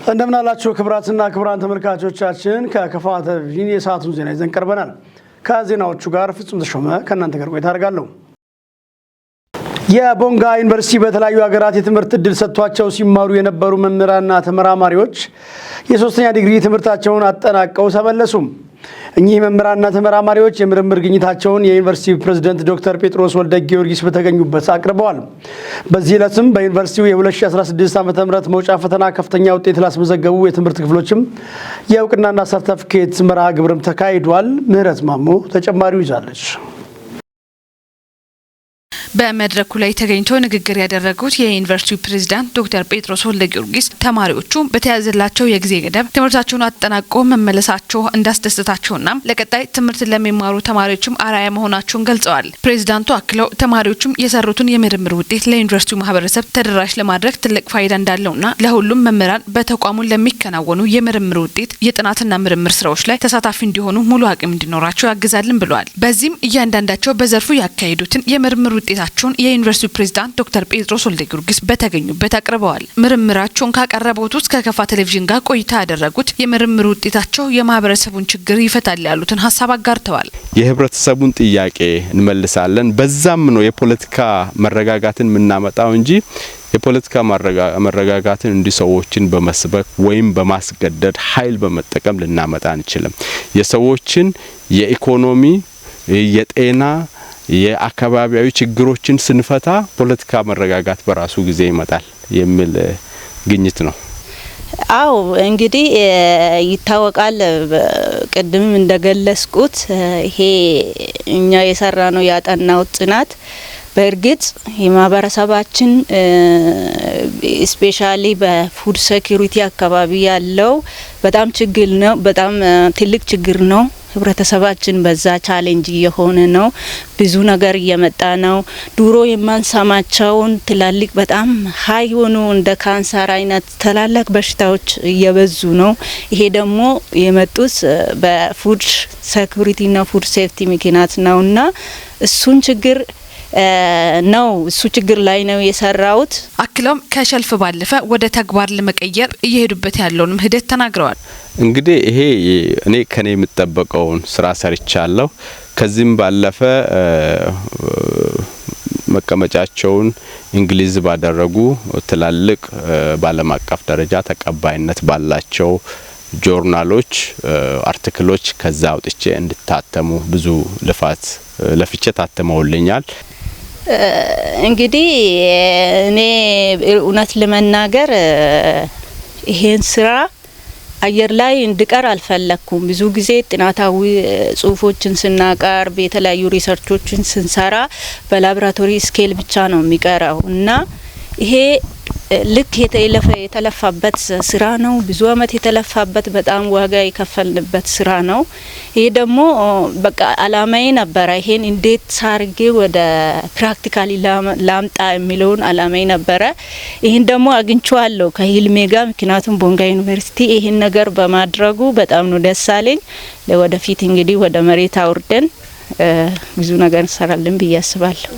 እንደምን አላችሁ ክቡራትና ክቡራን ተመልካቾቻችን፣ ከከፋ ቴሌቪዥን የሰዓቱን ዜና ይዘን ቀርበናል። ከዜናዎቹ ጋር ፍጹም ተሾመ ከእናንተ ጋር ቆይታ አደርጋለሁ። የቦንጋ ዩኒቨርሲቲ በተለያዩ ሀገራት የትምህርት እድል ሰጥቷቸው ሲማሩ የነበሩ መምህራንና ተመራማሪዎች የሶስተኛ ዲግሪ ትምህርታቸውን አጠናቀው ተመለሱ። እኚህ መምህራንና ተመራማሪዎች የምርምር ግኝታቸውን የዩኒቨርሲቲ ፕሬዝደንት ዶክተር ጴጥሮስ ወልደ ጊዮርጊስ በተገኙበት አቅርበዋል። በዚህ ዕለትም በዩኒቨርሲቲው የ2016 ዓ ም መውጫ ፈተና ከፍተኛ ውጤት ላስመዘገቡ የትምህርት ክፍሎችም የእውቅናና ሰርተፍኬት መርሃ ግብርም ተካሂዷል። ምህረት ማሞ ተጨማሪው ይዛለች። በመድረኩ ላይ ተገኝተው ንግግር ያደረጉት የዩኒቨርሲቲው ፕሬዚዳንት ዶክተር ጴጥሮስ ወልደ ጊዮርጊስ ተማሪዎቹ በተያዘላቸው የጊዜ ገደብ ትምህርታቸውን አጠናቀው መመለሳቸው እንዳስደሰታቸውና ለቀጣይ ትምህርት ለሚማሩ ተማሪዎችም አርአያ መሆናቸውን ገልጸዋል። ፕሬዚዳንቱ አክለው ተማሪዎቹም የሰሩትን የምርምር ውጤት ለዩኒቨርሲቲው ማህበረሰብ ተደራሽ ለማድረግ ትልቅ ፋይዳ እንዳለውና ለሁሉም መምህራን በተቋሙ ለሚከናወኑ የምርምር ውጤት የጥናትና ምርምር ስራዎች ላይ ተሳታፊ እንዲሆኑ ሙሉ አቅም እንዲኖራቸው ያግዛልን ብለዋል። በዚህም እያንዳንዳቸው በዘርፉ ያካሄዱትን የምርምር ውጤታቸውን የዩኒቨርሲቲው ፕሬዚዳንት ዶክተር ጴጥሮስ ወልደ ጊዮርጊስ በተገኙበት አቅርበዋል። ምርምራቸውን ካቀረቡት ውስጥ ከከፋ ቴሌቪዥን ጋር ቆይታ ያደረጉት የምርምር ውጤታቸው የማህበረሰቡን ችግር ይፈታል ያሉትን ሀሳብ አጋርተዋል። የህብረተሰቡን ጥያቄ እንመልሳለን። በዛም ነው የፖለቲካ መረጋጋትን የምናመጣው እንጂ የፖለቲካ መረጋጋትን እንዲህ ሰዎችን በመስበክ ወይም በማስገደድ ኃይል በመጠቀም ልናመጣ አንችልም። የሰዎችን የኢኮኖሚ፣ የጤና፣ የአካባቢያዊ ችግሮችን ስንፈታ ፖለቲካ መረጋጋት በራሱ ጊዜ ይመጣል የሚል ግኝት ነው። አው እንግዲህ ይታወቃል። ቅድምም እንደገለጽኩት ይሄ እኛ የሰራ ነው ያጠናው ጥናት በእርግጥ የማህበረሰባችን specially በ food security አካባቢ ያለው በጣም ችግር ነው። በጣም ትልቅ ችግር ነው። ህብረተሰባችን በዛ challenge እየሆነ ነው። ብዙ ነገር እየመጣ ነው። ድሮ የማንሰማቸውን ትላልቅ በጣም high የሆኑ እንደ ካንሰር አይነት ትላልቅ በሽታዎች እየበዙ ነው። ይሄ ደግሞ የመጡት በ food security ና food safety ምክንያት ነውና እሱን ችግር ነው እሱ ችግር ላይ ነው የሰራውት። አክለውም ከ shelf ባለፈ ወደ ተግባር ለመቀየር እየሄዱበት ያለውንም ሂደት ተናግረዋል። እንግዲህ ይሄ እኔ ከኔ የምጠበቀውን ስራ ሰርቻለሁ። ከዚህም ባለፈ መቀመጫቸውን እንግሊዝ ባደረጉ ትላልቅ በዓለም አቀፍ ደረጃ ተቀባይነት ባላቸው ጆርናሎች article ኦች ከዛ አውጥቼ እንድታተሙ ብዙ ልፋት ለፍቼ ታትመውልኛል። እንግዲህ እኔ እውነት ለመናገር ይሄን ስራ አየር ላይ እንድቀር አልፈለኩም። ብዙ ጊዜ ጥናታዊ ጽሁፎችን ስናቀርብ፣ የተለያዩ research ኦችን ስንሰራ በ laboratory scale ብቻ ነው የሚቀረው እና ይሄ ልክ የተለፋበት ስራ ነው። ብዙ አመት የተለፋበት፣ በጣም ዋጋ የከፈልንበት ስራ ነው። ይሄ ደግሞ በቃ አላማዬ ነበረ። ይሄን እንዴት አርጌ ወደ practically ላምጣ የሚለውን አላማዬ ነበረ። ይህን ደግሞ አግኝቼዋለሁ ከህልሜ ጋር። ምክንያቱም ቦንጋ ዩኒቨርሲቲ ይህን ነገር በማድረጉ በጣም ነው ደስ አለኝ። ለወደፊት እንግዲህ ወደ መሬት አውርደን ብዙ ነገር እንሰራለን ብዬ አስባለሁ።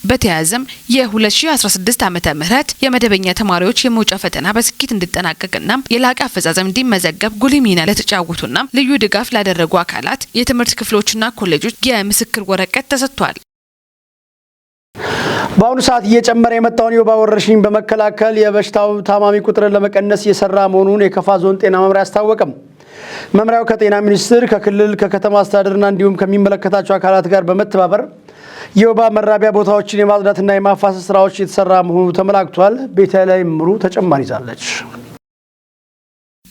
በተያያዘም የ2016 ዓመተ ምህረት የመደበኛ ተማሪዎች የመውጫ ፈተና በስኬት እንዲጠናቀቅና የላቀ አፈጻጸም እንዲመዘገብ ጉልህ ሚና ለተጫወቱና ልዩ ድጋፍ ላደረጉ አካላት፣ የትምህርት ክፍሎችና ኮሌጆች የምስክር ወረቀት ተሰጥቷል። በአሁኑ ሰዓት እየጨመረ የመጣውን የወባ ወረርሽኝ በመከላከል የበሽታው ታማሚ ቁጥርን ለመቀነስ እየሰራ መሆኑን የከፋ ዞን ጤና መምሪያ አስታወቀም። መምሪያው ከጤና ሚኒስቴር፣ ከክልል፣ ከከተማ አስተዳደርና እንዲሁም ከሚመለከታቸው አካላት ጋር በመተባበር የወባ መራቢያ ቦታዎችን የማጽዳትና የማፋሰስ ስራዎች የተሰራ መሆኑ ተመላክቷል። ቤተልሔም ምሩ ተጨማሪ ይዛለች።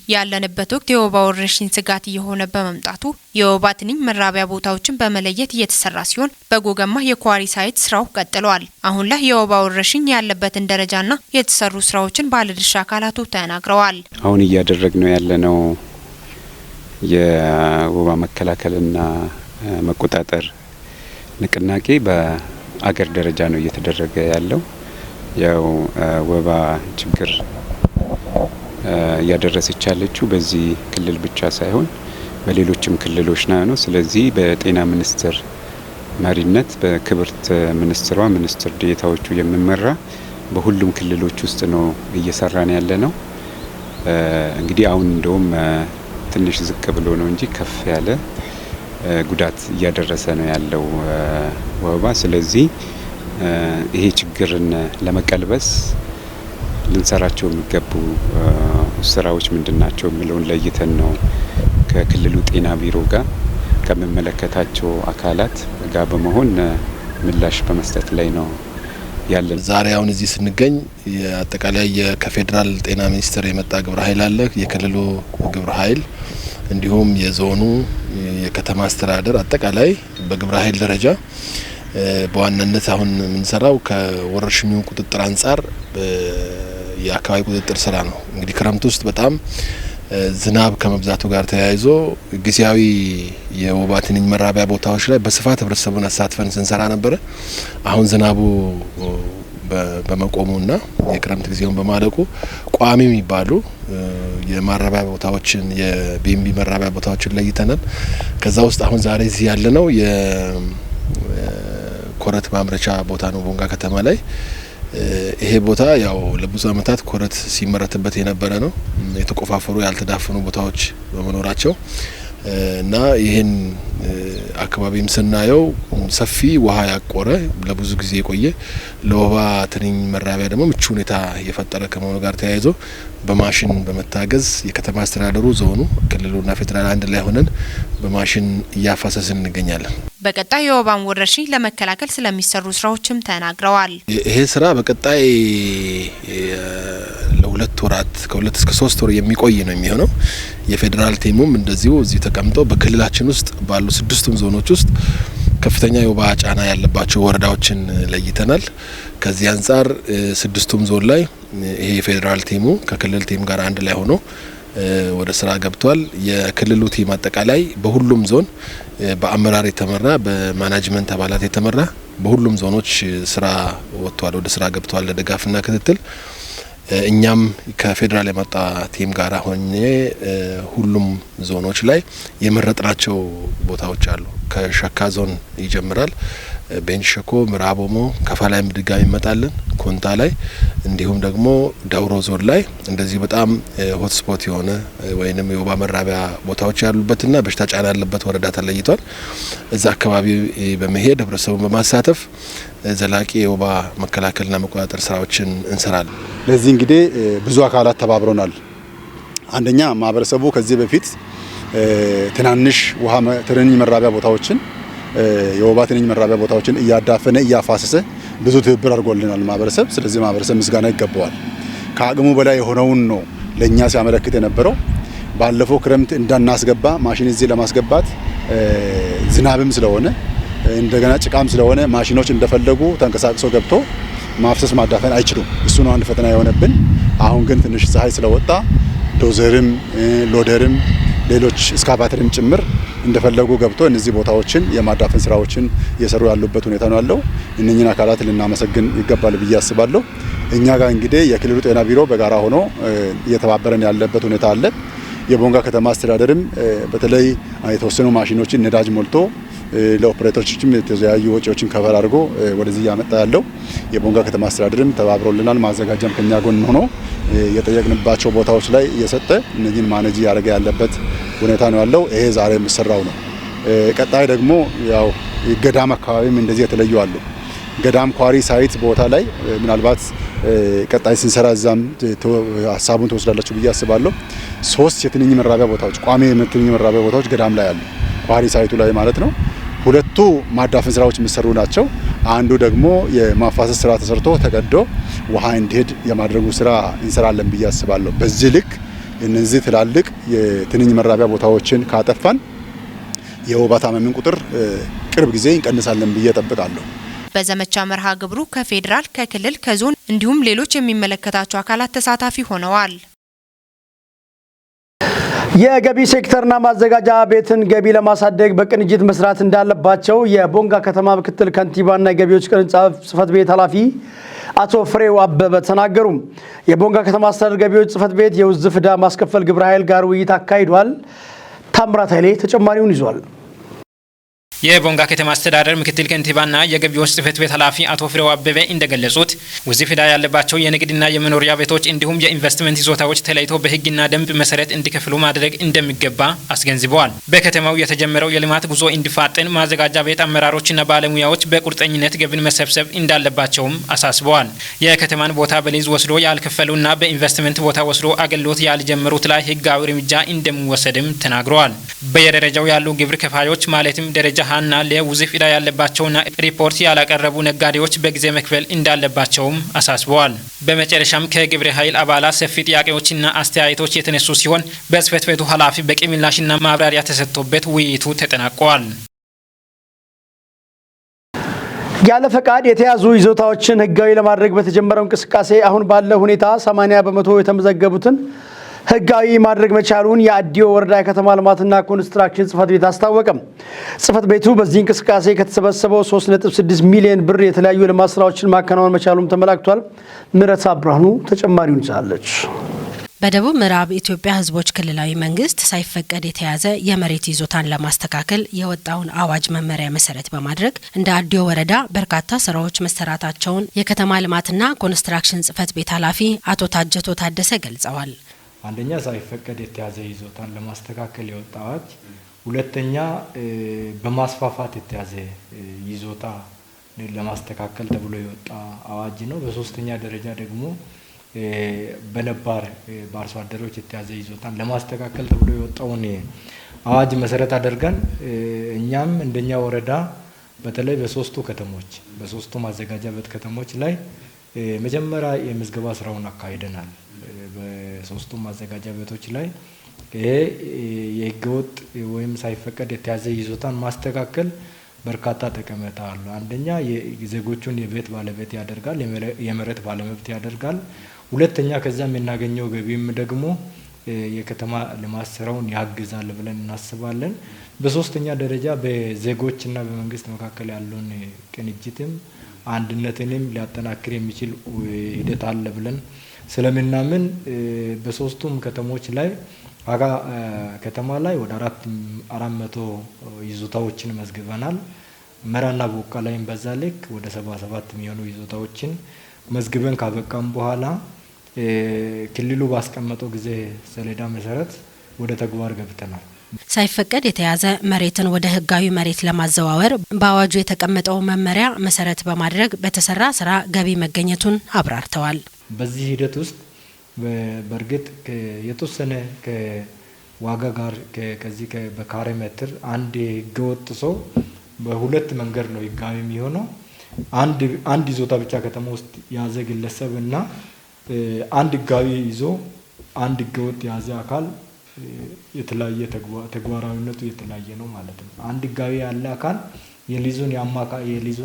ያለንበት ወቅት የወባ ወረርሽኝ ስጋት እየሆነ በመምጣቱ የወባ ትንኝ መራቢያ ቦታዎችን በመለየት እየተሰራ ሲሆን በጎገማ የኳሪ site ስራው ቀጥለዋል። አሁን ላይ የወባ ወረርሽኝ ያለበትን ደረጃና የተሰሩ ስራዎችን ባለድርሻ አካላቱ ተናግረዋል። አሁን እያደረግነው ያለነው የወባ መከላከልና መቆጣጠር ንቅናቄ በአገር ደረጃ ነው እየተደረገ ያለው። ያው ወባ ችግር እያደረሰች ያለችው በዚህ ክልል ብቻ ሳይሆን በሌሎችም ክልሎች ነው። ስለዚህ በጤና ሚኒስቴር መሪነት በክብርት ሚኒስትሯ ሚኒስትር ዴኤታዎቹ የሚመራ በሁሉም ክልሎች ውስጥ ነው እየሰራን ያለ ነው። እንግዲህ አሁን እንደውም ትንሽ ዝቅ ብሎ ነው እንጂ ከፍ ያለ ጉዳት እያደረሰ ነው ያለው ወባ። ስለዚህ ይሄ ችግርን ለመቀልበስ ልንሰራቸው የሚገቡ ስራዎች ምንድን ናቸው የሚለውን ለይተን ነው ከክልሉ ጤና ቢሮ ጋር፣ ከሚመለከታቸው አካላት ጋር በመሆን ምላሽ በመስጠት ላይ ነው ያለን። ዛሬ አሁን እዚህ ስንገኝ አጠቃላይ ከፌዴራል ጤና ሚኒስቴር የመጣ ግብረ ኃይል አለ፣ የክልሉ ግብረ ኃይል እንዲሁም የዞኑ፣ የከተማ አስተዳደር፣ አጠቃላይ በግብረ ኃይል ደረጃ በዋናነት አሁን የምንሰራው ከወረርሽኙ ቁጥጥር አንጻር የአካባቢ ቁጥጥር ስራ ነው። እንግዲህ ክረምት ውስጥ በጣም ዝናብ ከመብዛቱ ጋር ተያይዞ ጊዜያዊ የወባ ትንኝ መራቢያ ቦታዎች ላይ በስፋት ህብረተሰቡን አሳትፈን ስንሰራ ነበረ። አሁን ዝናቡ በመቆሙና የክረምት ጊዜውን በማለቁ ቋሚ የሚባሉ የማራቢያ ቦታዎችን፣ የቢምቢ መራቢያ ቦታዎችን ለይተናል። ከዛ ውስጥ አሁን ዛሬ እዚህ ያለነው የኮረት ማምረቻ ቦታ ነው፣ ቦንጋ ከተማ ላይ። ይሄ ቦታ ያው ለብዙ ዓመታት ኮረት ሲመረትበት የነበረ ነው። የተቆፋፈሩ ያልተዳፈኑ ቦታዎች በመኖራቸው እና ይህን አካባቢም ስናየው ሰፊ ውሃ ያቆረ፣ ለብዙ ጊዜ የቆየ፣ ለወባ ትንኝ መራቢያ ደግሞ ምቹ ሁኔታ የፈጠረ ከመሆኑ ጋር ተያይዞ በማሽን በመታገዝ የከተማ አስተዳደሩ፣ ዞኑ፣ ክልሉና ፌዴራል አንድ ላይ ሆነን በማሽን እያፋሰስን እንገኛለን። በቀጣይ የወባን ወረርሽኝ ለመከላከል ስለሚሰሩ ስራዎችም ተናግረዋል። ይሄ ስራ በቀጣይ ለ2 ወራት፣ ከ2 እስከ 3 ወር የሚቆይ ነው የሚሆነው። የፌዴራል team ኡም እንደዚሁ እዚሁ ተቀምጦ በክልላችን ውስጥ ባሉ ስድስቱም ዞኖች ውስጥ ከፍተኛ የወባ ጫና ያለባቸው ወረዳዎችን ለይተናል። ከዚህ አንጻር ስድስቱም ዞን ላይ ይሄ የፌዴራል team ኡ ከክልል team ጋር አንድ ላይ ሆኖ ወደ ስራ ገብቷል። የክልሉ team አጠቃላይ በሁሉም ዞን በአመራር የተመራ፣ በ management አባላት የተመራ በሁሉም ዞኖች ስራ ወጥቷል፣ ወደ ስራ ገብቷል ለድጋፍና ክትትል። እኛም ከፌዴራል የመጣ team ጋር ሆኜ ሁሉም ዞኖች ላይ የመረጥናቸው ቦታዎች አሉ። ከሸካ ዞን ይጀምራል። ቤንች ሸኮ፣ ምዕራብ ኦሞ፣ ከፋ ላይም ድጋሚ ይመጣልን፣ ኮንታ ላይ፣ እንዲሁም ደግሞ ዳውሮ ዞን ላይ እንደዚሁ በጣም hotspot የሆነ ወይንም የወባ መራቢያ ቦታዎች ያሉበትና በሽታ ጫና ያለበት ወረዳ ተለይቷል። እዛ አካባቢ በመሄድ ህብረተሰቡን በማሳተፍ ዘላቂ የወባ መከላከልና መቆጣጠር ስራዎችን እንሰራለን። ለዚህ እንግዲህ ብዙ አካላት ተባብረናል። አንደኛ ማህበረሰቡ ከዚህ በፊት ትናንሽ ውሃ ትንኝ መራቢያ ቦታዎችን፣ የወባ ትንኝ መራቢያ ቦታዎችን እያዳፈነ፣ እያፋሰሰ ብዙ ትብብር አድርጎልናል ማህበረሰብ። ስለዚህ ማህበረሰብ ምስጋና ይገባዋል። ከአቅሙ በላይ የሆነውን ነው ለእኛ ሲያመለክት የነበረው። ባለፈው ክረምት እንዳናስገባ፣ ማሽን እዚህ ለማስገባት ዝናብም ስለሆነ እንደገና ጭቃም ስለሆነ ማሽኖች እንደፈለጉ ተንቀሳቅሶ ገብቶ ማፍሰስ ማዳፈን አይችሉም። እሱ ነው አንድ ፈተና የሆነብን። አሁን ግን ትንሽ ፀሐይ ስለወጣ ዶዘርም፣ loader ም፣ ሌሎች እስካቫተርም ጭምር እንደፈለጉ ገብቶ እነዚህ ቦታዎችን የማዳፈን ስራዎችን እየሰሩ ያሉበት ሁኔታ ነው ያለው። እነኝን አካላት ልናመሰግን ይገባል ብዬ አስባለሁ። እኛ ጋር እንግዲህ የክልሉ ጤና ቢሮ በጋራ ሆኖ እየተባበረን ያለበት ሁኔታ አለ። የቦንጋ ከተማ አስተዳደርም በተለይ የተወሰኑ ማሽኖችን ነዳጅ ሞልቶ ለኦፕሬተሮችም የተለያዩ ወጪዎችን cover አድርጎ ወደዚህ እያመጣ ያለው የቦንጋ ከተማ አስተዳደርም ተባብሮልናል። ማዘጋጃም ከኛ ጎን ሆኖ የጠየቅንባቸው ቦታዎች ላይ እየሰጠ እነዚህን manage እያደረገ ያለበት ሁኔታ ነው ያለው። ይሄ ዛሬ የሚሰራው ነው። ቀጣይ ደግሞ ያው ገዳም አካባቢም እንደዚህ የተለዩ አሉ። ገዳም quarry site ቦታ ላይ ምናልባት ቀጣይ ስንሰራ እዛም ሀሳቡን ትወስዳላችሁ ብዬ አስባለሁ። ሶስት የትንኝ መራቢያ ቦታዎች፣ ቋሚ የትንኝ መራቢያ ቦታዎች ገዳም ላይ አሉ፣ quarry site ኡ ላይ ማለት ነው። ሁለቱ ማዳፈን ስራዎች የሚሰሩ ናቸው። አንዱ ደግሞ የማፋሰስ ስራ ተሰርቶ ተቀዶ ውሃ እንዲሄድ የማድረጉ ስራ እንሰራለን ብዬ አስባለሁ። በዚህ ልክ እነዚህ ትላልቅ የትንኝ መራቢያ ቦታዎችን ካጠፋን የወባ ታማሚን ቁጥር ቅርብ ጊዜ እንቀንሳለን ብዬ እጠብቃለሁ። በዘመቻ መርሃ ግብሩ ከፌዴራል፣ ከክልል፣ ከዞን እንዲሁም ሌሎች የሚመለከታቸው አካላት ተሳታፊ ሆነዋል። የገቢ ሴክተርና ማዘጋጃ ቤትን ገቢ ለማሳደግ በቅንጅት መስራት እንዳለባቸው የቦንጋ ከተማ ምክትል ከንቲባና የገቢዎች ቅርንጫፍ ጽሕፈት ቤት ኃላፊ አቶ ፍሬው አበበ ተናገሩ። የቦንጋ ከተማ አስተዳደር ገቢዎች ጽሕፈት ቤት የውዝፍ ዕዳ ማስከፈል ግብረ ኃይል ጋር ውይይት አካሂዷል። ታምራት ኃይሌ ተጨማሪውን ይዟል። የቦንጋ ከተማ አስተዳደር ምክትል ከንቲባና የገቢዎች ጽሕፈት ቤት ኃላፊ አቶ ፍሬው አበበ እንደገለጹት ውዝፍ ዕዳ ያለባቸው የንግድና የመኖሪያ ቤቶች እንዲሁም የኢንቨስትመንት ይዞታዎች ተለይቶ በሕግና ደንብ መሰረት እንዲከፍሉ ማድረግ እንደሚገባ አስገንዝበዋል። በከተማው የተጀመረው የልማት ጉዞ እንዲፋጠን ማዘጋጃ ቤት አመራሮችና ባለሙያዎች በቁርጠኝነት ገቢን መሰብሰብ እንዳለባቸውም አሳስበዋል። የከተማን ቦታ በሊዝ ወስዶ ያልከፈሉና በኢንቨስትመንት ቦታ ወስዶ አገልግሎት ያልጀመሩት ላይ ሕጋዊ እርምጃ እንደሚወሰድም ተናግረዋል። በየደረጃው ያሉ ግብር ከፋዮች ማለትም ደረጃ ሀና ለ ውዝፍ ዕዳ ያለባቸውና ሪፖርት ያላቀረቡ ነጋዴዎች በጊዜ መክፈል እንዳለባቸውም አሳስበዋል። በመጨረሻም ከግብረ ኃይል አባላት ሰፊ ጥያቄዎችና አስተያየቶች የተነሱ ሲሆን በጽሕፈት ቤቱ ኃላፊ በቂ ምላሽና ማብራሪያ ተሰጥቶበት ውይይቱ ተጠናቋል። ያለ ፈቃድ የተያዙ ይዞታዎችን ህጋዊ ለማድረግ በተጀመረው እንቅስቃሴ አሁን ባለው ሁኔታ 80% የተመዘገቡትን ህጋዊ ማድረግ መቻሉን የአዲዮ ወረዳ የከተማ ልማትና ኮንስትራክሽን ጽሕፈት ቤት አስታወቀም። ጽሕፈት ቤቱ በዚህ እንቅስቃሴ ከተሰበሰበው 3.6 ሚሊዮን ብር የተለያዩ የልማት ስራዎችን ማከናወን መቻሉም ተመላክቷል። ምህረት ብርሃኑ ተጨማሪውን ይዛለች። በደቡብ ምዕራብ ኢትዮጵያ ሕዝቦች ክልላዊ መንግስት ሳይፈቀድ የተያዘ የመሬት ይዞታን ለማስተካከል የወጣውን አዋጅ መመሪያ መሰረት በማድረግ እንደ አዲዮ ወረዳ በርካታ ስራዎች መሰራታቸውን የከተማ ልማትና ኮንስትራክሽን ጽሕፈት ቤት ኃላፊ አቶ ታጀቶ ታደሰ ገልጸዋል። አንደኛ ሳይፈቀድ የተያዘ ይዞታን ለማስተካከል የወጣ አዋጅ፣ ሁለተኛ በማስፋፋት የተያዘ ይዞታ ለማስተካከል ተብሎ የወጣ አዋጅ ነው። በሶስተኛ ደረጃ ደግሞ በነባር በአርሶ አደሮች የተያዘ ይዞታን ለማስተካከል ተብሎ የወጣውን አዋጅ መሰረት አድርገን እኛም እንደኛ ወረዳ በተለይ በሶስቱ ከተሞች፣ በሶስቱ ማዘጋጃ ቤት ከተሞች ላይ መጀመሪያ የምዝገባ ስራውን አካሂደናል። በሶስቱ ማዘጋጃ ቤቶች ላይ ይሄ የህገወጥ ወይም ሳይፈቀድ የተያዘ ይዞታን ማስተካከል በርካታ ጠቀሜታ አለው። አንደኛ የዜጎቹን የቤት ባለቤት ያደርጋል፣ የመሬት ባለመብት ያደርጋል። ሁለተኛ ከዛ የምናገኘው ገቢም ደግሞ የከተማ ልማት ስራውን ያግዛል ብለን እናስባለን። በሶስተኛ ደረጃ በዜጎችና በመንግስት መካከል ያለውን ቅንጅትም አንድነትንም ሊያጠናክር የሚችል ሂደት አለ ብለን ስለምናምን በሶስቱም ከተሞች ላይ አጋ ከተማ ላይ ወደ 400 ይዞታዎችን መዝግበናል። መራና ቦቃ ላይም በዛ ልክ ወደ 77 የሚሆኑ ይዞታዎችን መዝግበን ካበቃም በኋላ ክልሉ ባስቀመጠው ጊዜ ሰሌዳ መሰረት ወደ ተግባር ገብተናል። ሳይፈቀድ የተያዘ መሬትን ወደ ህጋዊ መሬት ለማዘዋወር በአዋጁ የተቀመጠው መመሪያ መሰረት በማድረግ በተሰራ ስራ ገቢ መገኘቱን አብራርተዋል። በዚህ ሂደት ውስጥ በእርግጥ የተወሰነ ከዋጋ ጋር ከዚህ በካሬ ሜትር አንድ ህገወጥ ሰው በሁለት መንገድ ነው ህጋዊ የሚሆነው። አንድ ይዞታ ብቻ ከተማ ውስጥ የያዘ ግለሰብ እና አንድ ህጋዊ ይዞ አንድ ህገወጥ የያዘ አካል የተለያየ ተግባራዊነቱ የተለያየ ነው ማለት ነው። አንድ ህጋዊ ያለ አካል የሊዙን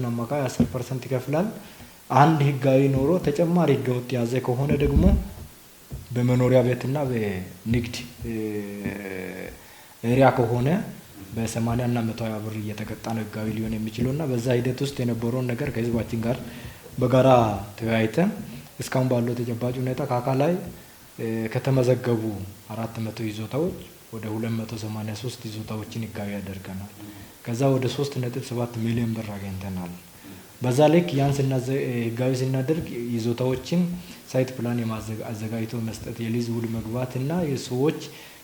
አማካይ 10% ይከፍላል። አንድ ህጋዊ ኖሮ ተጨማሪ ህገወጥ የያዘ ከሆነ ደግሞ በመኖሪያ ቤትና በንግድ area ከሆነ በ80 እና 120 ብር እየተቀጣ ነው ህጋዊ ሊሆን የሚችለውና በዛ ሂደት ውስጥ የነበረውን ነገር ከህዝባችን ጋር በጋራ ተወያይተን እስካሁን ባለው ተጨባጭ ሁኔታ ካካ ላይ ከተመዘገቡ 400 ይዞታዎች ወደ 283 ይዞታዎችን ህጋዊ ያደርገናል። ከዛ ወደ 3.7 ሚሊዮን ብር አግኝተናል። በዛ ልክ ያን ህጋዊ ስናደርግ ይዞታዎችን site plan አዘጋጅቶ መስጠት፣ የሊዝ ውል መግባትና የሰዎች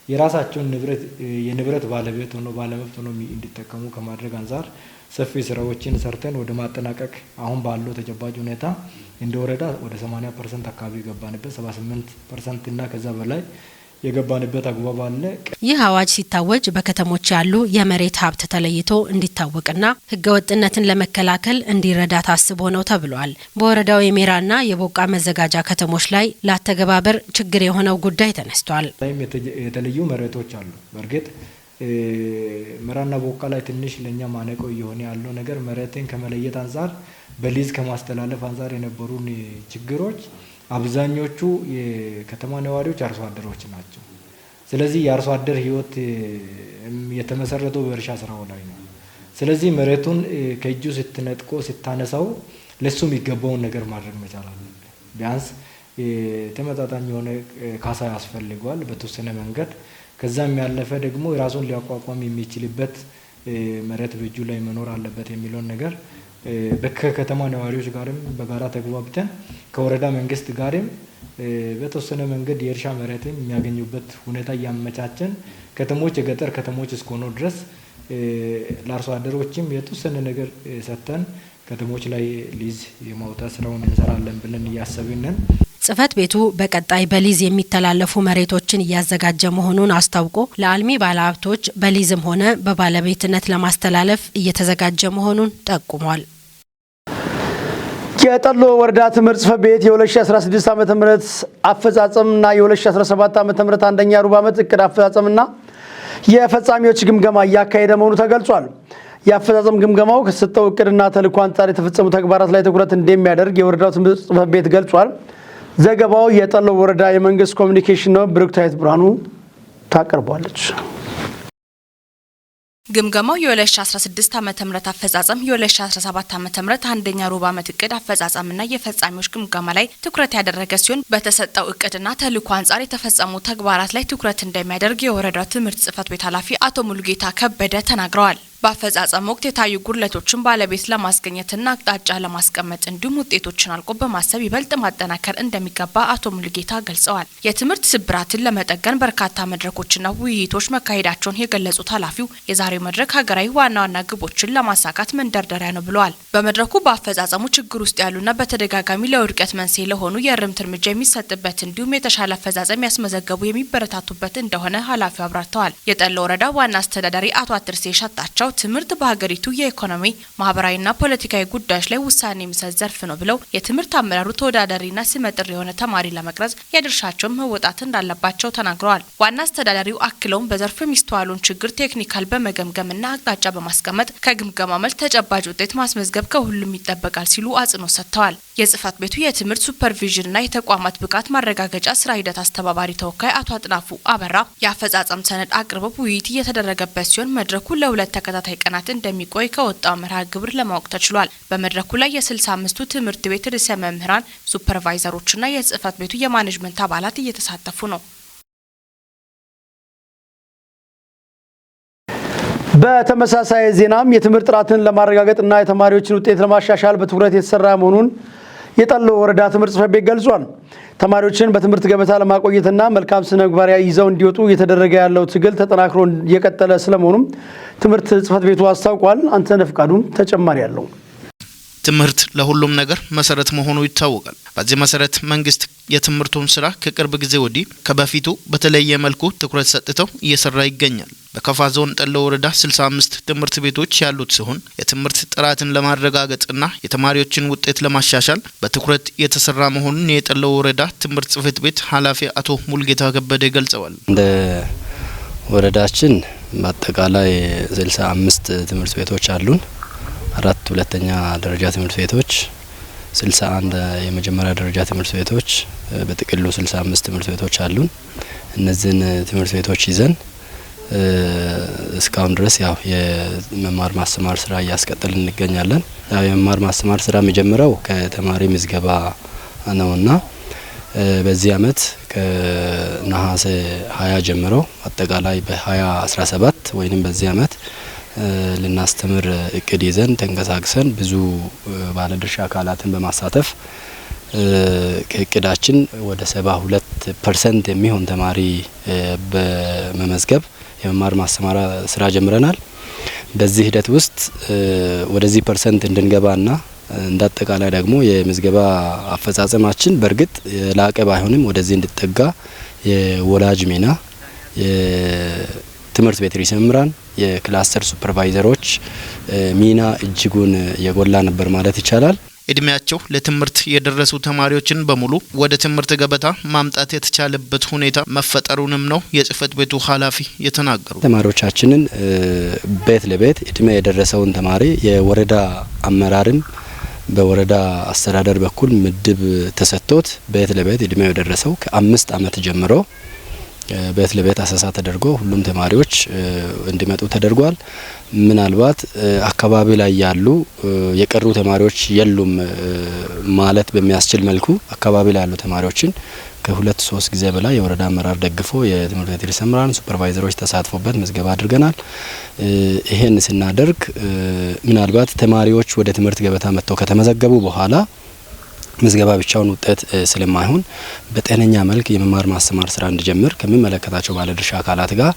የራሳቸውን ንብረት የንብረት ባለቤት ሆኖ ባለመብት ሆኖ እንዲጠቀሙ ከማድረግ አንፃር ሰፊ ስራዎችን ሰርተን ወደ ማጠናቀቅ አሁን ባለው ተጨባጭ ሁኔታ እንደ ወረዳ ወደ 80% አካባቢ የገባንበት፣ 78% እና ከዛ በላይ የገባንበት አግባብ አለ። ይህ አዋጅ ሲታወጅ በከተሞች ያሉ የመሬት ሀብት ተለይቶ እንዲታወቅና ህገወጥነትን ለመከላከል እንዲረዳ ታስቦ ነው ተብሏል። በወረዳው የሜራና የቦቃ መዘጋጃ ከተሞች ላይ ለአተገባበር ችግር የሆነው ጉዳይ ተነስቷል። የተለዩ መሬቶች አሉ። በእርግጥ ሜራና ቦቃ ላይ ትንሽ ለኛ ማነቆ እየሆነ ያለው ነገር መሬትን ከመለየት አንፃር በሊዝ ከማስተላለፍ አንፃር የነበሩን ችግሮች አብዛኞቹ የከተማ ነዋሪዎች አርሶ አደሮች ናቸው። ስለዚህ የአርሶ አደር ህይወት የተመሰረተው በእርሻ ስራው ላይ ነው። ስለዚህ መሬቱን ከእጁ ስትነጥቆ ስታነሳው ለሱ የሚገባውን ነገር ማድረግ መቻል አለብን። ቢያንስ ተመጣጣኝ የሆነ ካሳ ያስፈልገዋል በተወሰነ መንገድ። ከዛም ያለፈ ደግሞ ራሱን ሊያቋቋም የሚችልበት መሬት በእጁ ላይ መኖር አለበት የሚለውን ነገር ከከተማ ነዋሪዎች ጋርም በጋራ ተግባብተን ከወረዳ መንግስት ጋርም በተወሰነ መንገድ የእርሻ መሬትን የሚያገኙበት ሁኔታ እያመቻቸን ከተሞች የገጠር ከተሞች እስከሆኑ ድረስ ለአርሶ አደሮችም የተወሰነ ነገር ሰጥተን ከተሞች ላይ ሊዝ የማውጣት ስራውን እንሰራለን ብለን እያሰብን ነን። ጽህፈት ቤቱ በቀጣይ በሊዝ የሚተላለፉ መሬቶችን እያዘጋጀ መሆኑን አስታውቆ ለአልሚ ባለሀብቶች በሊዝም ሆነ በባለቤትነት ለማስተላለፍ እየተዘጋጀ መሆኑን ጠቁሟል። የጠሎ ወረዳ ትምህርት ጽሕፈት ቤት የ2016 ዓ.ም አፈጻጸምና የ2017 ዓ.ም አንደኛ ሩብ ዓመት እቅድ አፈጻጸምና የፈጻሚዎች ግምገማ እያካሄደ መሆኑ ተገልጿል። የአፈጻጸም ግምገማው ከተሰጠው እቅድና ተልዕኮ አንጻር የተፈጸሙ ተግባራት ላይ ትኩረት እንደሚያደርግ የወረዳው ትምህርት ጽሕፈት ቤት ገልጿል። ዘገባው የጠሎ ወረዳ የመንግስት ኮሚኒኬሽን ነው። ብሩክታዊት ብርሃኑ ታቀርቧለች። ግምገማው የ2016 ዓ.ም አፈጻጸም፣ የ2017 ዓ.ም አንደኛ ሩብ ዓመት እቅድ አፈጻጸምና የፈጻሚዎች ግምገማ ላይ ትኩረት ያደረገ ሲሆን በተሰጠው እቅድና ተልዕኮ አንጻር የተፈጸሙ ተግባራት ላይ ትኩረት እንደሚያደርግ የወረዳው ትምህርት ጽሕፈት ቤት ኃላፊ አቶ ሙሉጌታ ከበደ ተናግረዋል። በአፈጻጸም ወቅት የታዩ ጉድለቶችን ባለቤት ለማስገኘትና አቅጣጫ ለማስቀመጥ እንዲሁም ውጤቶችን አልቆ በማሰብ ይበልጥ ማጠናከር እንደሚገባ አቶ ሙሉጌታ ገልጸዋል። የትምህርት ስብራትን ለመጠገን በርካታ መድረኮችና ውይይቶች መካሄዳቸውን የገለጹት ኃላፊው የዛሬው መድረክ ሀገራዊ ዋና ዋና ግቦችን ለማሳካት መንደርደሪያ ነው ብለዋል። በመድረኩ በአፈጻጸሙ ችግር ውስጥ ያሉና በተደጋጋሚ ለውድቀት መንስኤ ለሆኑ የእርምት እርምጃ የሚሰጥበት እንዲሁም የተሻለ አፈጻጸም ያስመዘገቡ የሚበረታቱበት እንደሆነ ኃላፊው አብራርተዋል። የጠሎ ወረዳ ዋና አስተዳዳሪ አቶ አትርሴ ሸጣቸው ትምህርት በሀገሪቱ የኢኮኖሚ፣ ማህበራዊና ፖለቲካዊ ጉዳዮች ላይ ውሳኔ የሚሰጥ ዘርፍ ነው ብለው የትምህርት አመራሩ ተወዳዳሪና ስመጥር የሆነ ተማሪ ለመቅረጽ የድርሻቸውን መወጣት እንዳለባቸው ተናግረዋል። ዋና አስተዳዳሪው አክለውም በዘርፉ የሚስተዋሉን ችግር technical በመገምገምና አቅጣጫ በማስቀመጥ ከግምገማ መልስ ተጨባጭ ውጤት ማስመዝገብ ከሁሉም ይጠበቃል ሲሉ አጽንኦት ሰጥተዋል። የጽህፈት ቤቱ የትምህርት ሱፐርቪዥንና የተቋማት ብቃት ማረጋገጫ ስራ ሂደት አስተባባሪ ተወካይ አቶ አጥናፉ አበራ የአፈጻጸም ሰነድ አቅርበው ውይይት እየተደረገበት ሲሆን መድረኩ ለሁለት ተከታታይ ቀናት እንደሚቆይ ከወጣው መርሃ ግብር ለማወቅ ተችሏል። በመድረኩ ላይ የ65ቱ ትምህርት ቤት ርዕሰ መምህራን፣ ሱፐርቫይዘሮችና የጽህፈት ቤቱ የማኔጅመንት አባላት እየተሳተፉ ነው። በተመሳሳይ ዜናም የትምህርት ጥራትን ለማረጋገጥና የተማሪዎችን ውጤት ለማሻሻል በትኩረት የተሰራ መሆኑን የጠሎ ወረዳ ትምህርት ጽሕፈት ቤት ገልጿል። ተማሪዎችን በትምህርት ገበታ ለማቆየትና መልካም ስነ ምግባር ይዘው እንዲወጡ እየተደረገ ያለው ትግል ተጠናክሮ እየቀጠለ ስለመሆኑም ትምህርት ጽሕፈት ቤቱ አስታውቋል። አንተነህ ፍቃዱም ተጨማሪ አለው። ትምህርት ለሁሉም ነገር መሰረት መሆኑ ይታወቃል። በዚህ መሰረት መንግስት የትምህርቱን ስራ ከቅርብ ጊዜ ወዲህ ከበፊቱ በተለየ መልኩ ትኩረት ሰጥተው እየሰራ ይገኛል። በከፋ ዞን ጠሎ ወረዳ 65 ትምህርት ቤቶች ያሉት ሲሆን የትምህርት ጥራትን ለማረጋገጥና የተማሪዎችን ውጤት ለማሻሻል በትኩረት የተሰራ መሆኑን የጠሎ ወረዳ ትምህርት ጽሕፈት ቤት ኃላፊ አቶ ሙሉጌታ ከበደ ገልጸዋል። እንደ ወረዳችን በአጠቃላይ 65 ትምህርት ቤቶች አሉን። 4 ሁለተኛ ደረጃ ትምህርት ቤቶች፣ 61 የመጀመሪያ ደረጃ ትምህርት ቤቶች፣ በጥቅሉ 65 ትምህርት ቤቶች አሉን። እነዚህን ትምህርት ቤቶች ይዘን እስካሁን ድረስ ያው የመማር ማስተማር ስራ እያስቀጠልን እንገኛለን። ያው የመማር ማስተማር ስራ የሚጀምረው ከተማሪ ምዝገባ ነውና በዚህ አመት ከነሐሴ 20 ጀምሮ አጠቃላይ በ2017 ወይንም በዚህ አመት ልናስተምር እቅድ ይዘን ተንቀሳቅሰን ብዙ ባለድርሻ አካላትን በማሳተፍ ከእቅዳችን ወደ 72% የሚሆን ተማሪ በመመዝገብ የመማር ማስተማር ስራ ጀምረናል። በዚህ ሂደት ውስጥ ወደዚህ percent እንድንገባና እንዳጠቃላይ ደግሞ የምዝገባ አፈጻጸማችን በእርግጥ የላቀ ባይሆንም ወደዚህ እንድጠጋ የወላጅ ሚና፣ የትምህርት ቤት ርዕሰ መምህራን፣ የክላስተር ሱፐርቫይዘሮች ሚና እጅጉን የጎላ ነበር ማለት ይቻላል። እድሜያቸው ለትምህርት የደረሱ ተማሪዎችን በሙሉ ወደ ትምህርት ገበታ ማምጣት የተቻለበት ሁኔታ መፈጠሩንም ነው የጽህፈት ቤቱ ኃላፊ የተናገሩ። ተማሪዎቻችንን ቤት ለቤት እድሜ የደረሰውን ተማሪ የወረዳ አመራርም በወረዳ አስተዳደር በኩል ምድብ ተሰጥቶት ቤት ለቤት እድሜው የደረሰው ከ5 አመት ጀምሮ ቤት ለቤት አሰሳ ተደርጎ ሁሉም ተማሪዎች እንዲመጡ ተደርጓል። ምናልባት አካባቢ ላይ ያሉ የቀሩ ተማሪዎች የሉም ማለት በሚያስችል መልኩ አካባቢ ላይ ያሉ ተማሪዎችን ከ2-3 ጊዜ በላይ የወረዳ አመራር ደግፎ የትምህርት ቤት ርዕሰ መምህራን፣ ሱፐርቫይዘሮች ተሳትፎበት ምዝገባ አድርገናል። ይሄን ስናደርግ ምናልባት ተማሪዎች ወደ ትምህርት ገበታ መጥተው ከተመዘገቡ በኋላ ምዝገባ ብቻውን ውጤት ስለማይሆን በጤነኛ መልክ የመማር ማስተማር ስራ እንዲጀምር ከሚመለከታቸው ባለድርሻ አካላት ጋር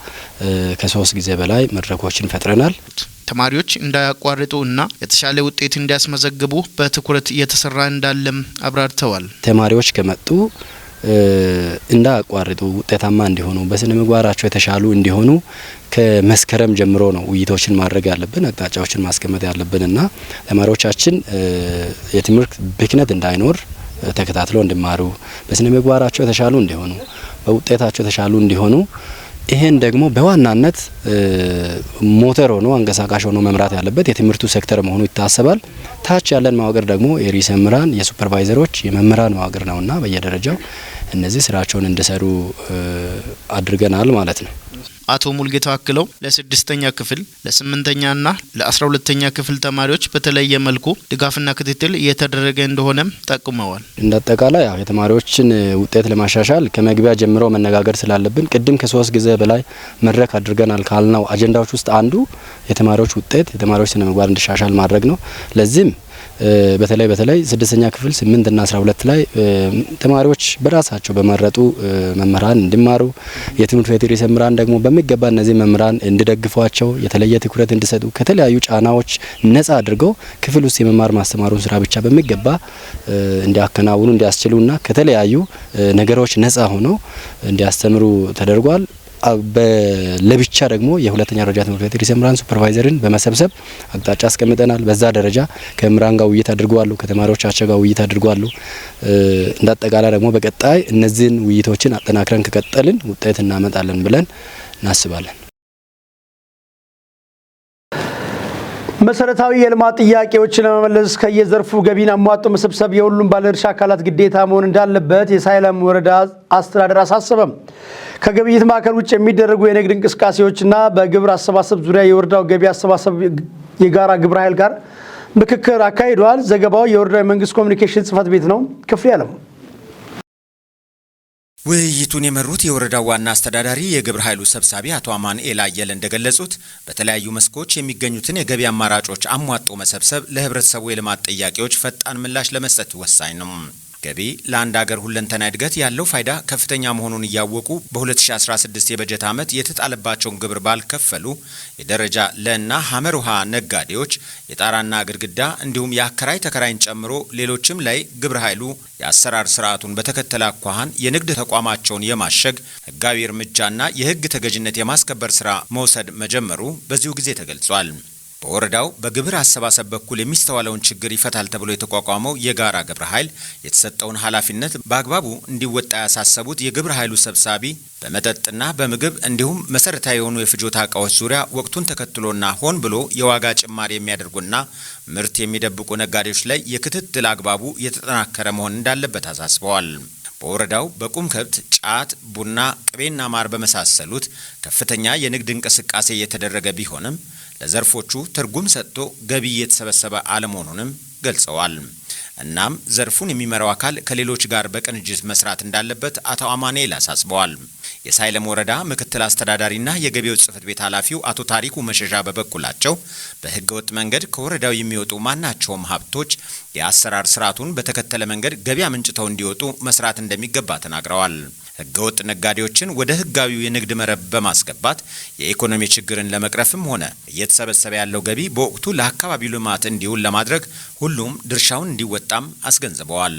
ከ3 ጊዜ በላይ መድረኮችን ፈጥረናል። ተማሪዎች እንዳያቋርጡ እና የተሻለ ውጤት እንዲያስመዘግቡ በትኩረት እየተሰራ እንዳለም አብራርተዋል። ተማሪዎች ከመጡ እንዳያቋርጡ፣ ውጤታማ እንዲሆኑ፣ በስነ ምግባራቸው የተሻሉ እንዲሆኑ ከመስከረም ጀምሮ ነው ውይይቶችን ማድረግ ያለብን፣ አቅጣጫዎችን ማስቀመጥ ያለብንና ተማሪዎቻችን የትምህርት ብክነት እንዳይኖር ተከታትለው እንዲማሩ፣ በስነ ምግባራቸው የተሻሉ እንዲሆኑ፣ በውጤታቸው የተሻሉ እንዲሆኑ ይሄን ደግሞ በዋናነት ሞተር ሆኖ አንቀሳቃሽ ሆኖ መምራት ያለበት የትምህርቱ ሴክተር መሆኑ ይታሰባል። ታች ያለን መዋቅር ደግሞ የርዕሰ መምህራን፣ የሱፐርቫይዘሮች፣ የመምህራን መዋቅር ነውና በየደረጃው እነዚህ ስራቸውን እንዲሰሩ አድርገናል ማለት ነው። አቶ ሙልጌታ አክለው ለ6ኛ ክፍል፣ ለ8ኛና ለ12ኛ ክፍል ተማሪዎች በተለየ መልኩ ድጋፍና ክትትል እየተደረገ እንደሆነም ጠቁመዋል። እንደ አጠቃላይ ያው የተማሪዎችን ውጤት ለማሻሻል ከመግቢያ ጀምሮ መነጋገር ስላለብን ቅድም ከ3 ጊዜ በላይ መድረክ አድርገናል ካልነው አጀንዳዎች ውስጥ አንዱ የተማሪዎች ውጤት፣ የተማሪዎች ስነ ምግባር እንዲሻሻል ማድረግ ነው። ለዚህም በተለይ 6ኛ ክፍል፣ 8 እና 12 ላይ ተማሪዎች በራሳቸው በመረጡ መምህራን እንዲማሩ፣ የትምህርት ቤት ርዕሰ መምህራን ደግሞ በሚገባ እነዚህ መምህራን እንዲደግፏቸው፣ የተለየ ትኩረት እንዲሰጡ፣ ከተለያዩ ጫናዎች ነጻ አድርገው ክፍል ውስጥ የመማር ማስተማሩን ስራ ብቻ በሚገባ እንዲያከናውኑ እንዲያስችሉና ከተለያዩ ነገሮች ነጻ ሆነው እንዲያስተምሩ ተደርጓል። ለብቻ ደግሞ የሁለተኛ ደረጃ ትምህርት ቤት ርዕሰ መምህራን፣ ሱፐርቫይዘርን በመሰብሰብ አቅጣጫ አስቀምጠናል። በዛ ደረጃ ከመምህራን ጋር ውይይት አድርገዋል፣ ከተማሪዎቻቸው ጋር ውይይት አድርገዋል። እንደ አጠቃላይ ደግሞ በቀጣይ እነዚህን ውይይቶችን አጠናክረን ከቀጠልን ውጤት እናመጣለን ብለን እናስባለን። መሰረታዊ የልማት ጥያቄዎችን ለመመለስ ከየዘርፉ ገቢን አሟጦ መሰብሰብ የሁሉም ባለድርሻ አካላት ግዴታ መሆን እንዳለበት የሳይለም ወረዳ አስተዳደር አሳሰበም። ከግብይት ማዕከል ውጭ የሚደረጉ የንግድ እንቅስቃሴዎችና በግብር አሰባሰብ ዙሪያ የወረዳው ገቢ አሰባሰብ የጋራ ግብረ ኃይል ጋር ምክክር አካሂዷል። ዘገባው የወረዳው የመንግስት ኮሚኒኬሽን ጽሕፈት ቤት ነው። ክፍሌ አለሙ። ውይይቱን የመሩት የወረዳው ዋና አስተዳዳሪ የግብረ ኃይሉ ሰብሳቢ አቶ አማኑኤል አየለ እንደገለጹት፣ በተለያዩ መስኮች የሚገኙትን የገቢ አማራጮች አሟጦ መሰብሰብ ለህብረተሰቡ የልማት ጥያቄዎች ፈጣን ምላሽ ለመስጠት ወሳኝ ነው። ገቢ ለአንድ አገር ሁለንተና እድገት ያለው ፋይዳ ከፍተኛ መሆኑን እያወቁ በ2016 የበጀት ዓመት የተጣለባቸውን ግብር ባልከፈሉ የደረጃ ለና ሐመር ውሃ ነጋዴዎች፣ የጣራና ግድግዳ እንዲሁም የአከራይ ተከራይን ጨምሮ ሌሎችም ላይ ግብረ ኃይሉ የአሰራር ስርዓቱን በተከተለ አኳኋን የንግድ ተቋማቸውን የማሸግ ህጋዊ እርምጃና የህግ ተገዥነት የማስከበር ስራ መውሰድ መጀመሩ በዚሁ ጊዜ ተገልጿል። በወረዳው በግብር አሰባሰብ በኩል የሚስተዋለውን ችግር ይፈታል ተብሎ የተቋቋመው የጋራ ግብረ ኃይል የተሰጠውን ኃላፊነት በአግባቡ እንዲወጣ ያሳሰቡት የግብረ ኃይሉ ሰብሳቢ፣ በመጠጥና በምግብ እንዲሁም መሰረታዊ የሆኑ የፍጆታ እቃዎች ዙሪያ ወቅቱን ተከትሎና ሆን ብሎ የዋጋ ጭማሪ የሚያደርጉና ምርት የሚደብቁ ነጋዴዎች ላይ የክትትል አግባቡ የተጠናከረ መሆን እንዳለበት አሳስበዋል። በወረዳው በቁም ከብት፣ ጫት፣ ቡና፣ ቅቤና ማር በመሳሰሉት ከፍተኛ የንግድ እንቅስቃሴ እየተደረገ ቢሆንም ለዘርፎቹ ትርጉም ሰጥቶ ገቢ እየተሰበሰበ አለመሆኑንም ገልጸዋል። እናም ዘርፉን የሚመራው አካል ከሌሎች ጋር በቅንጅት መስራት እንዳለበት አቶ አማኑኤል አሳስበዋል። የሳይለም ወረዳ ምክትል አስተዳዳሪና የገቢዎች ጽሕፈት ቤት ኃላፊው አቶ ታሪኩ መሸሻ በበኩላቸው፣ በሕገወጥ መንገድ ከወረዳው የሚወጡ ማናቸውም ሀብቶች የአሰራር ስርዓቱን በተከተለ መንገድ ገቢ አመንጭተው እንዲወጡ መስራት እንደሚገባ ተናግረዋል። ሕገወጥ ነጋዴዎችን ወደ ሕጋዊው የንግድ መረብ በማስገባት የኢኮኖሚ ችግርን ለመቅረፍም ሆነ እየተሰበሰበ ያለው ገቢ በወቅቱ ለአካባቢው ልማት እንዲውል ለማድረግ ሁሉም ድርሻውን እንዲወጣም አስገንዝበዋል።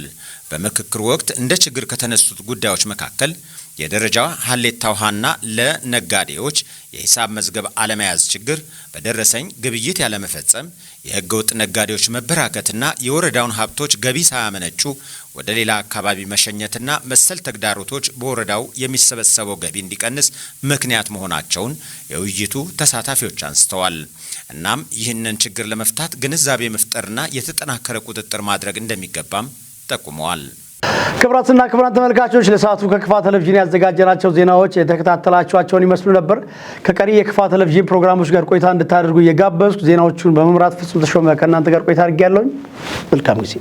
በምክክሩ ወቅት እንደ ችግር ከተነሱት ጉዳዮች መካከል የደረጃ ሀሌታ ውሃና ለነጋዴዎች የሂሳብ መዝገብ አለመያዝ ችግር፣ በደረሰኝ ግብይት ያለመፈጸም፣ የህገወጥ ነጋዴዎች መበራከትና የወረዳውን ሀብቶች ገቢ ሳያመነጩ ወደ ሌላ አካባቢ መሸኘትና መሰል ተግዳሮቶች በወረዳው የሚሰበሰበው ገቢ እንዲቀንስ ምክንያት መሆናቸውን የውይይቱ ተሳታፊዎች አንስተዋል። እናም ይህንን ችግር ለመፍታት ግንዛቤ መፍጠርና የተጠናከረ ቁጥጥር ማድረግ እንደሚገባም ጠቁመዋል። ክቡራትና ክቡራን ተመልካቾች፣ ለሰዓቱ ከክፋ ቴሌቪዥን ያዘጋጀናቸው ዜናዎች የተከታተላችኋቸውን ይመስሉ ነበር። ከቀሪ የክፋ ቴሌቪዥን ፕሮግራሞች ጋር ቆይታ እንድታደርጉ እየጋበዝኩ፣ ዜናዎቹን በመምራት ፍጹም ተሾመ ከእናንተ ጋር ቆይታ አድርጌያለሁኝ። መልካም ጊዜ።